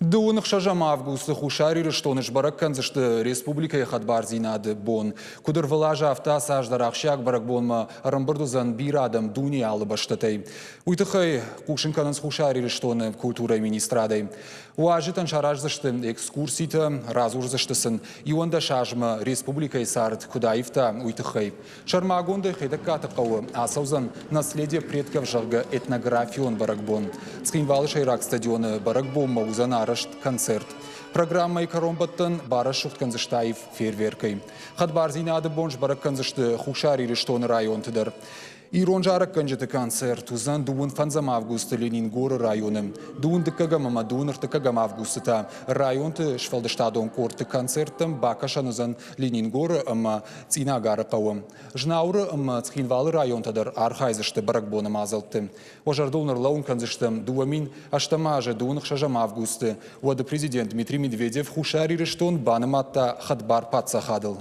Дыууын ӕхсӕзӕм августы Хуссар Ирыстоны сбӕрӕг кӕндзысты республикӕйы хӕдбардзинады бон. Куыд ӕрвылаз, афтӕ ацы аз дӕр ахсджиаг бӕрӕгбонмӕ ӕрӕмбырд уыдзӕн бирӕ адӕм дунейы алы бӕстӕтӕй. Уый тыххӕй хъусын кӕнынц Хуссар Ирыстоны культурӕйы министрадӕй. Уазджытӕн сараздзысты экскурситӕ, радзурдзысты сын, 11 азмӕ республикӕйы цард куыд аивта, уый тыххӕй. Сӕрмагондӕй Хетӕгкаты хъӕуы ацӕудзӕн «Наследие предков», зӕгъгӕ, этнографион бӕрӕгбон. Цхинвалы сӕйраг стадионы бӕрӕгбонмӕ уыдзӕн арӕзт концерт. Программӕйы кӕронбӕттӕн барӕсугъд кӕндзысты аив фейерверкӕй. Хӕдбардзинады бон сбӕрӕг кӕндзысты Хуссар Ирыстоны районты дӕр. Ирон зарӕггӕнджыты концерт уыдзӕн дыууын фӕндзӕм августы Ленингоры районы. Дыууын дыккӕгӕм ӕмӕ дыууын ӕртыккӕгӕм августы та районты сфӕлдыстадон къордты концерттӕм бакӕсӕн уыдзӕн Ленингоры ӕмӕ Цъинагары хъӕуы. Знауыры ӕмӕ Цхинвалы районтӕ дӕр архайдзысты бӕрӕгбоны мадзӕлтты. Уӕ зӕрдыл ныр кӕндзыстӕм 2008 азы дыууын ӕхсӕзӕм августы уӕды президент Дмитрий Медведев Хуссар Ирыстон банымадта хӕдбар паддзахадыл.